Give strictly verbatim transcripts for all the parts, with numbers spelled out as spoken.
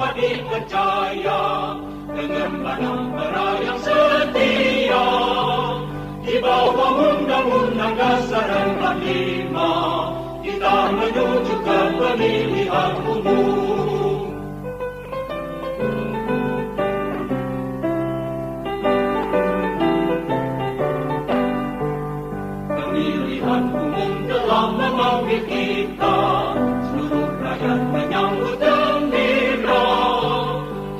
Dipercaya dengan padang perayaan setia, di bawah Undang-Undang Dasar empat lima, kita menuju ke pemilihan umum. Pemilihan umum telah memanggil kita, seluruh rakyat menyambut gembira.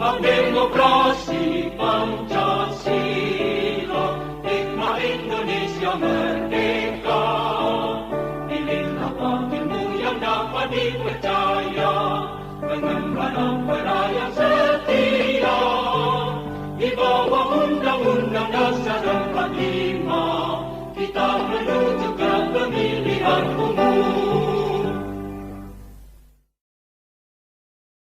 Hak demokrasi Pancasila, hikmah Indonesia merdeka. Pilihlah wakilmu yang dapat dipercaya, dengan padang perayaan setia, di bawah Undang-Undang Dasar empat lima.